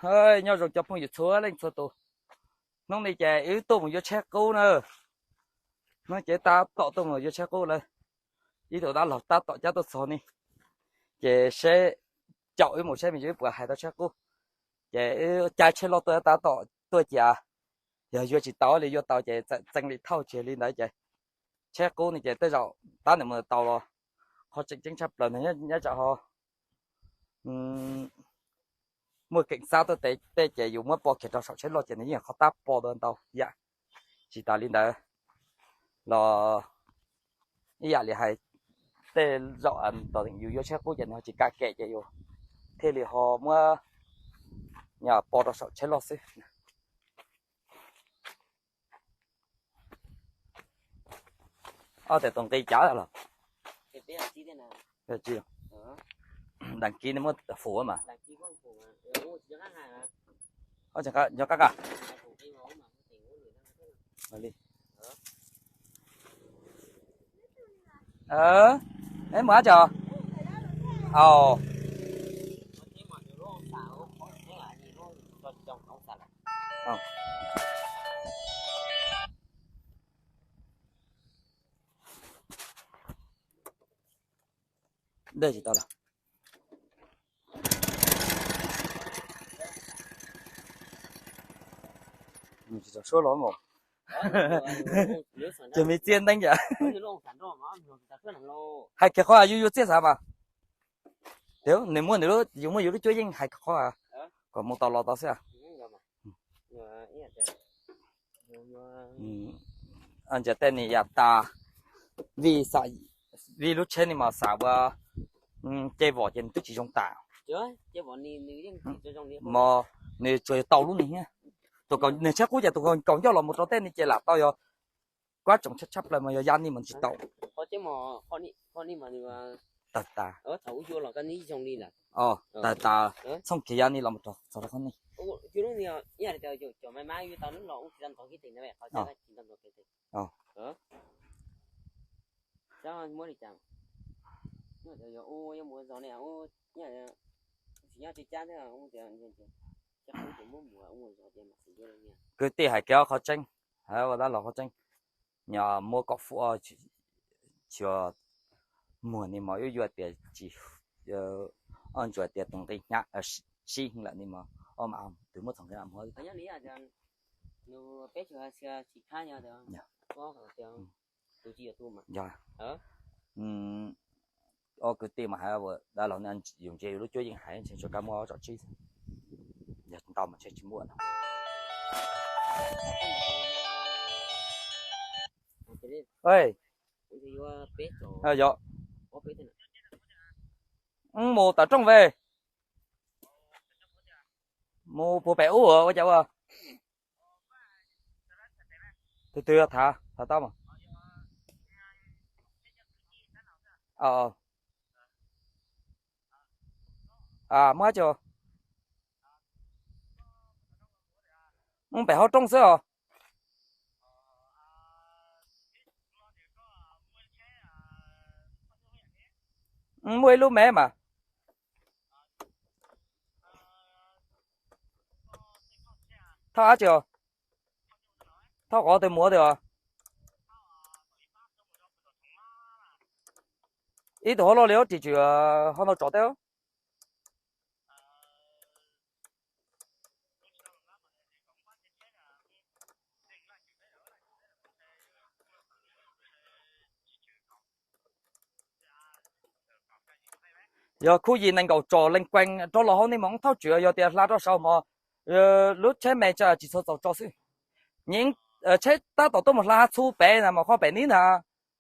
Hej, nyob zoo cov phooj ywg txhua leej txhua tus. Hnub no ces wb tuaj mus yuav tsheb qub na. Hnub ces tab tom tuaj mus yuav tsheb qub lawm. Ib tug dab laug tab tom cab tuaj txog ne, ces seb caum wb mus seb me ntsis wb puas hais tau tsheb qub. Ces wb caij tsheb loj tuaj tab tom tuaj cia, yog yuav tsis tau li, yuav tau ces txawm txeev li thauj tsis li ntawd ces tsheb qub ne ces tej zaum tab nws mus tau los. Qhov tseem ceeb tshaj plaws nws nyob tsam ho muaj keem xab tuaj tej ces yus muab po kiag rau saum tsheb loj ces nws yeej qhov tab po ntau yam. Tsis tas li ntawd los ib yam li hais, tej zaum tos yus yuav tsheb qub ces nws ho tsis kam kem ces yus thiaj li ho muab po rau saum tsheb loj xwb. Ob tias tus nqi cav los? Đăng ký nws muab phủ mas. Nyob qab qab. Li. Eb, mus ab tso. Au. Dej tsis tau lawm. Tsis tau suab los mas. Ces me txiaj nteeb yam. Hais kiag qhov yus yuav txiaj xav mas. Nws muaj nws, yus muaj yus lub cuab yeej hais kiag qhov kom mus tau los tau xwb. Ntsia tej ni yam tas, vim, vim lub tsheb ni mas xav ua ce vom ces nws twb tsis zoo tas. Mas nws tsuas yog tau lub ni thiab. Tus, nws tsheb qub ces tus kaus ncauj los mus rau tej ni ces lam tau yog kuab tsoom tshaj plaws mas yog ya ni mas tsis tau. Tawg tas. Tawg tas, txhooj kiag ya ni los mus rau txog rau qhov ni. Kwv tij hais kiag qhov tseeb, hais ua dab laug qhov tseeb, nyob muab kom fuab, tsis muag ni mas yuav yuav tias tsis, ob ntsuas tias tus nqi hnyav sib heev lawm ni mas ob mas twb muab txog nqi muag. Yog, ob kwv tij mas hais dab laug, yus ntsia yus lub cuab yeej hais ntshe tsuas kab muab ob tsom tsib, yog ntau mas ntshe tsis muaj no. Yog, wb mus tom rooj ve, mus puag pem ub ua cas ua, tus twg thav thav tau mas. Muab dab tsi, mus pem hauv roob xwb os. Muaj ib lub me mas. Thauj dab tsi os? Thauj qhov twg mus twg os? Ib tug hauv loj li ob ris tswm hauv no tsom teb. Yog khub yim nees nkaum tsom lees kuees rov los hauv nej mas thauj tswm, yog tias hla rau saud mas lub tsheb me tsis txhua txaus tso xwb. Nyeem, tsheb tab tom tuaj mus hla hab txhu pem na mas qhov pem nib na,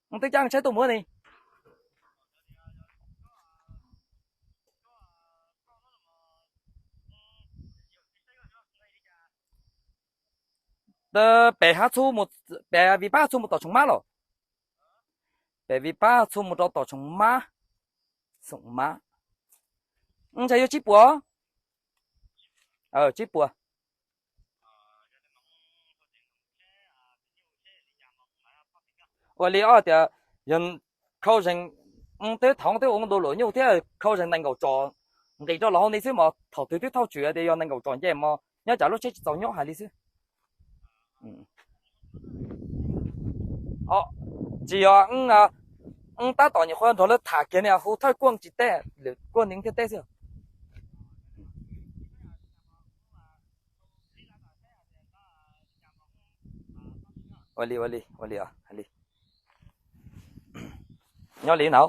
twb caij tsheb tuaj mus ni. Pem hab txhu, pem Vij Pab txhu mus tom Tshoov Mab los? Pem Vij Pab txhu mus rau tom Tshoov Mab. Xoom Mab. Ntshai yuav tsib puas. Tsib puas. Ua li ob tias yog khau zeeg, twb thaum twb ua ntu luam nyuj thiab khau zeeg nees nkaum tsom, nqis rau los hauv ni xwb mas thaum twg twb thauj tswm tias yog nees nkaum tsom nce mas nyob tsam lub tsheb tsis txaus nyob hais li xwb. Tsis yog, tab tom nyuam qhuav nrog lawv tham kiag ne, hu thawj kuaj tsis teb, lwm kuaj ni thiaj teb xwb. Ua li, ua li, ua li, hais li. Nyob li na,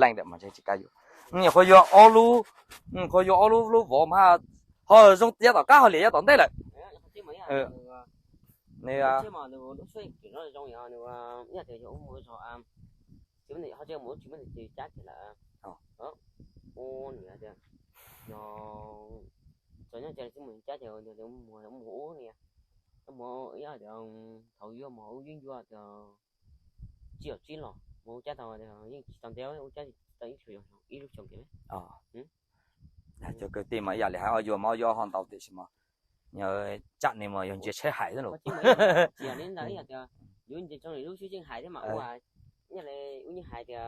leej tsis ka yuav, nyuam qhuav yuav ob lub, nyuam qhuav yuav ob lub, lub vov mas ho zoo yav tom qab ho liam yav tom ntej lawm. Txog nyob tsis mus cab ces mus ub ni, mus ib yam tias thaum yuav mus ub yeej yuav tias tsib caug tsib los mus ub cab tau yeej tsis tau ntev ub cab tau ib lub xyoo kiag. Cov kwv tij mas ib yam li hais ob yuav mas ob yuav ho ntau tiam sis mas tsam ni mas yog ntsia tsheb hais xwb los. Yuav ntsia tso lub xwb yeej hais thiab mas ua, ib yam li ub yeej hais tias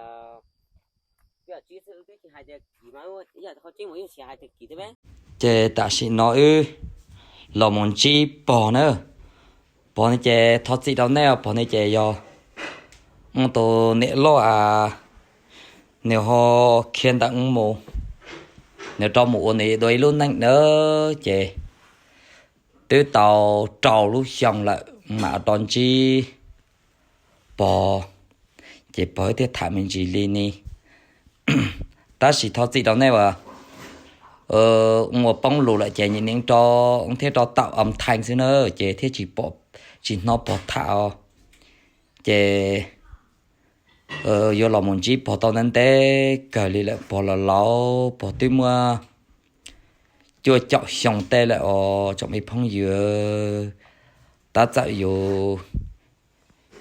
Ces tam sim no wb los mus ntsib pog na. Pog no ces thov txim rau nej, pog no ces yog tus niam loj, nws ho khiav ntawm mus, nws rov mus ua nws dua ib lub neej na. Ces twb tau rau lub xyoo lawm mam rov ntsib pog, ces pog wb thiaj tham me ntsis li ni. Tab sis thov txim rau nej uas ua poob lus lawm ces nim no rau thiab rau tawm om thee xwb na, ces thiaj tsis pom, tsis hnov pog tham os. Ces yuav los mus ntsib pog tau ntev ntev kawg li lawm, pog los laus, pog twb muaj cuaj caum xyoo tej lawm os tsoom me phooj ywg. Tab txawm yus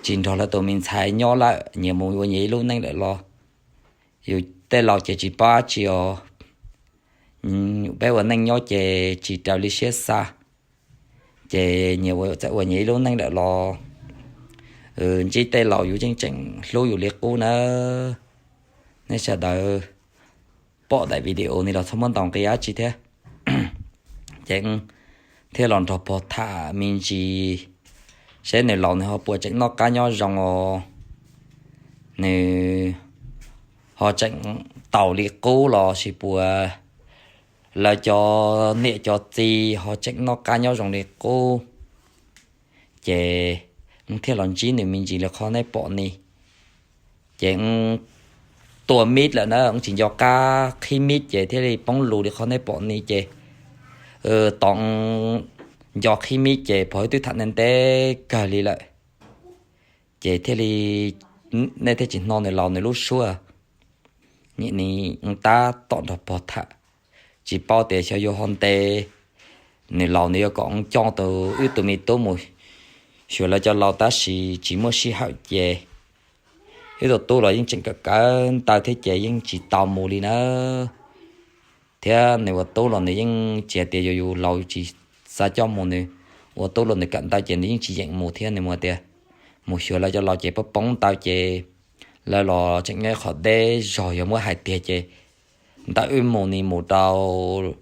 tsis nrog lawv tus me ntxhais nyob lawm, nyias mus ua nyias ib lub neej lawm los yus tej laus ces tsis paub dab tsi os. Peb ua neej nyob ces tsis raws li siab xav, ces nyias txawm ua nyias ib lub neej lawm los ntsib tej laus yus yeej tseem hlub yus li qub nawb. Nej sawv daws pom daim video no los txhob muab ntaus nqi dab tsi thiab. Ces thiaj los nrog pog tham me ntsis seb nws laus nws ho puas tseem noj qab nyob zoo os, nws ho tseem taus li qub los sis puas lawv cov niam cov txiv ho tseem noj qab nyob zoo li qub. Ces thiaj los ntsib nws me ntsis li qhov nej pom ni. Ces tua mib lawm na, tsis nco qab qhib mib ces thiaj li poob lus li qhov nej pom ni. Ces tos nco qhib mib ces pog wb twb tham ntev ntev kawg li lawm, ces thiaj li nej thiaj tsis hnov nws laus nws lub suab. Nim no tab tom nrog pog tham, tsis paub tias xyov yuav ho ntev, nws laus nws yuav kom coj tau wb tus me tub mus xyuas lawv cov laus tab sis tsis muaj sij hawm ces wb tus tub los yeej tseem kawm kawm ntawv thiab ces yeej tsis tau mus li na. Thiab nws ua tub los nws yeej tsis hais tias yus yus laus tsis xav coj mus, nws ua tub los nws kawm ntawv ces nws yeej tsis yeem mus thiab. Nws mus tias mus xyuas lawv cov laus ces poob poob ntawv ces lawv los tseem nyob qhov deb zog, yog muab hais tiag ces ntawm wb mus ni mus rau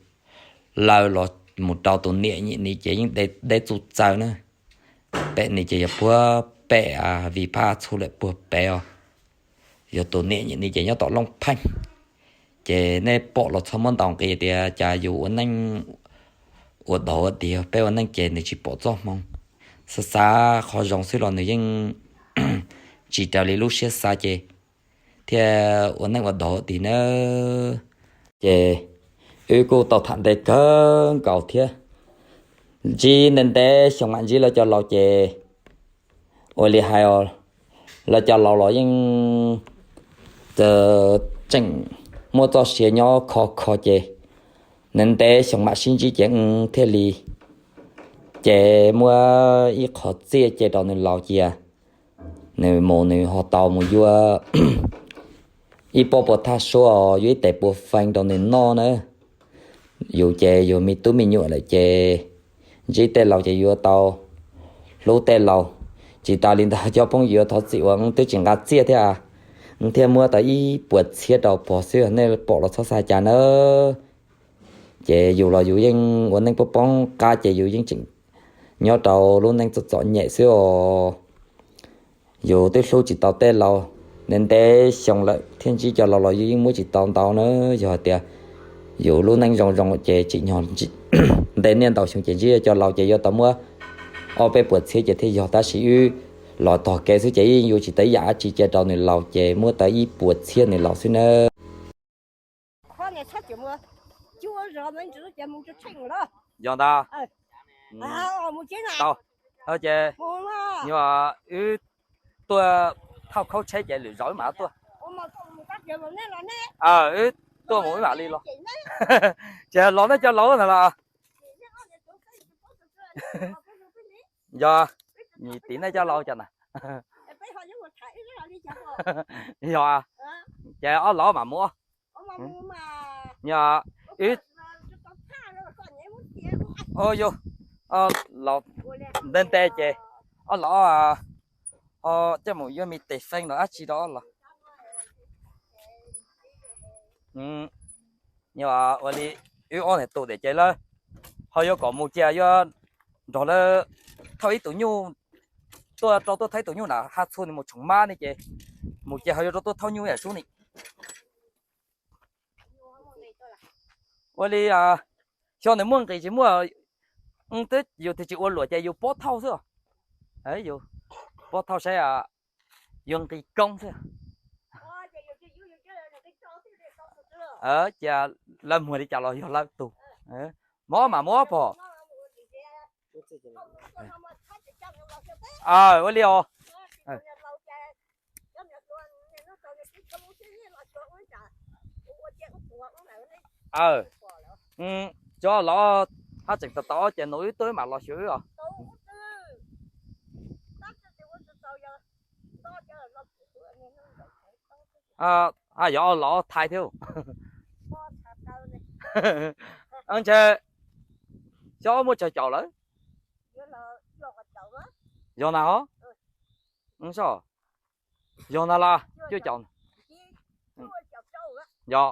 lawv los mus rau tus niam nim no ces yeej deb txuj txaws na. Pem no ces yog puag pem Vim Phaj Txhu lawm puag pem os. Yog tus niam nim no ces nyob tom Looj Pheej. Ces nej pom los txhob muab ntaus nqi tias cas yus ua neej ua dog ua dig, peb ua neej ces nws tsis pom txoj hmoo. Xav xav qhov zoo xwb los nws yeej tsis raws li lub siab xav ces thiaj ua neej ua dog ua dig nawb. Ces wb kuj tau tham ntev kawg nkaus thiab. Ntsib ntev ntev xyoo mam ntsib lawv cov laus ces ua li hais os, lawv cov laus los yeej tseem muaj txoj sia nyob khov kho ces ntev ntev xyoo mam sib ntsib ces thiaj li, ces muab ib qho txiaj ce rau nws laus cia, nws mus nws ho tau mus yuav ib pob puas thaj suab, yuav ib tes puas fee rau nws noj na. Yus ces yus me tub me nyuam lawm ces ntsib tej laus ces yuav tau hlub tej laus. Tsis tas li ntawd cov phooj ywg thov txim uas twb tsis nqa txiaj thiab, thiaj muab tau ib puas txhiab rau pog xwb, nej pom los txhob xav cas nawb. Ces yus los yus yeej ua neej poob poob qab ces yus yeej tseem nyob rau lub neej txom txom nyem xwb os. Yus twb hlub tsis tau tej laus, ntev ntev xyoo lawm thiaj ntsib cov laus los yus yeej muab tsis tau ntau na. Yog hais tias yus lub neej zoo zoo ces tsim nyog ntev niaj ntau xyoo ces ntsib cov laus ces yuav tau muab ob peb puas txhiab ces thiaj yog, tab sis wb los tog kev xwb ces yeej yuav tsis tau ib yam dab tsi cia rau nws laus ces muab tau ib puas txhiab nws laus xwb nawb. Yog ntag. Ces wb tuaj thauj khaub tsheb ces lwm zaus wb mam tuaj. Wb tuaj mus wb mam li los. Ces los nej cov laus ntag los? Yog, nim tim nej cov laus cas na. Yog, ces ob laus mam mus. Yog, wb, o, yog, los ntev ntev ces ob laus coj mus yuav me tes feej los dab tsi rau ob laus. Ua li wb ob niam tus tiam ces lawv ho yuav kom mus cia yuav nrog lawv thauj ib tus nyuj, tuaj rau tuaj thauj ib tus nyuj na, haj txhua nws mus tshoom mab ne ces mus cia ho yuav rau tuaj thauj nyuj yam sub ni. Ua li xyov nws muaj nqis tsis muaj, twb yus twb tsis ua luam ces yus pob thauj xwb. Yus pob thauj saib yuav nqis koob xwb. Cia lawv muag li cas los yog lawv tus. Mob mas mob pom. Ua li os. Cov laus haj tseem tau tau ces nus wb tuaj wb mam los xyuas wb os. Yog laus thaiv thiab. Ntshe xyov muaj tsawg caum lawm. Yog na os. Yog na los cuaj caum. Yog.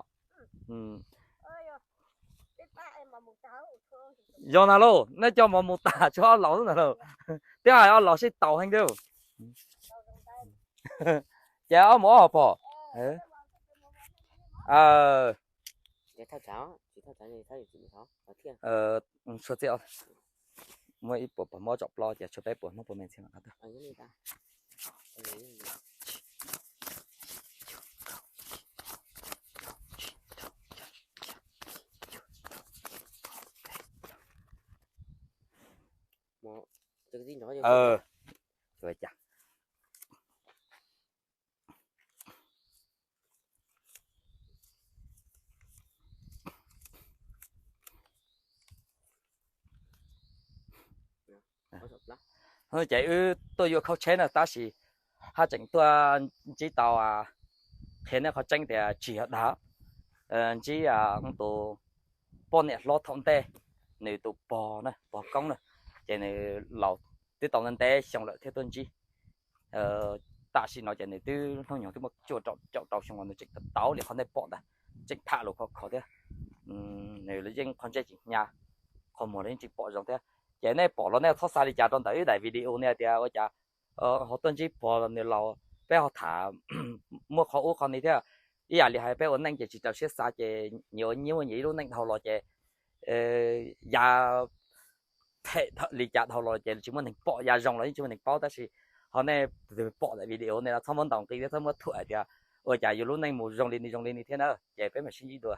Yog na lauj, nej coj mov mus tas tshuav ob laus xwb ntag lauj. Twb hais ob laus sib tau heev thiab. Ces ob mus ob hauv pom. Muaj ib puas pog mob tsom plob ces tshuav peb puas hnub puas me ntxhiab mam qab tuaj. Ces wb tuaj yuav khaub tsheb na tab sis haj tseem tuaj ntsib tau qhia nej qhov tseeb tias tsis yog dag. Ntsib tus poj niam hlob thaum ntej, nws tus pog na, pog koob na, ces nws laus twb tau ntev ntev xyoo lawm thiaj tuaj ntsib. Tam sim no ces nws twb hnub nyoog twb muaj cuaj caum rau xyoo los nws tseem tau li qhov nej pom ntag, tseem tham lus khov kho thiab. Nws yeej qhov ntsej tseem hnyav, qhov muag los yeej tseem pom zoo thiab. Ces nej pom los nej txhob xav li cas rau ntawm ib daim video ne tias ua cas ho tuaj ntsib pog nws laus, peb ho tham muaj qhov ub qhov no thiab. Ib yam li hais peb ua neej ces tsis raws siab xav ces nyias ua nyias ib lub neej dhau los ces ya phem li cas dhau los ces tsis muaj neeg pom, ya zoo los yeej tsis muaj neeg paub, tab sis ho nej pom daim video ne los txhob muab ntaus nqi thiab txhob muab thuam hais tias ua cas yus lub neej mus zoo li ni zoo li ni thiab na, ces peb mam sib ntsib dua.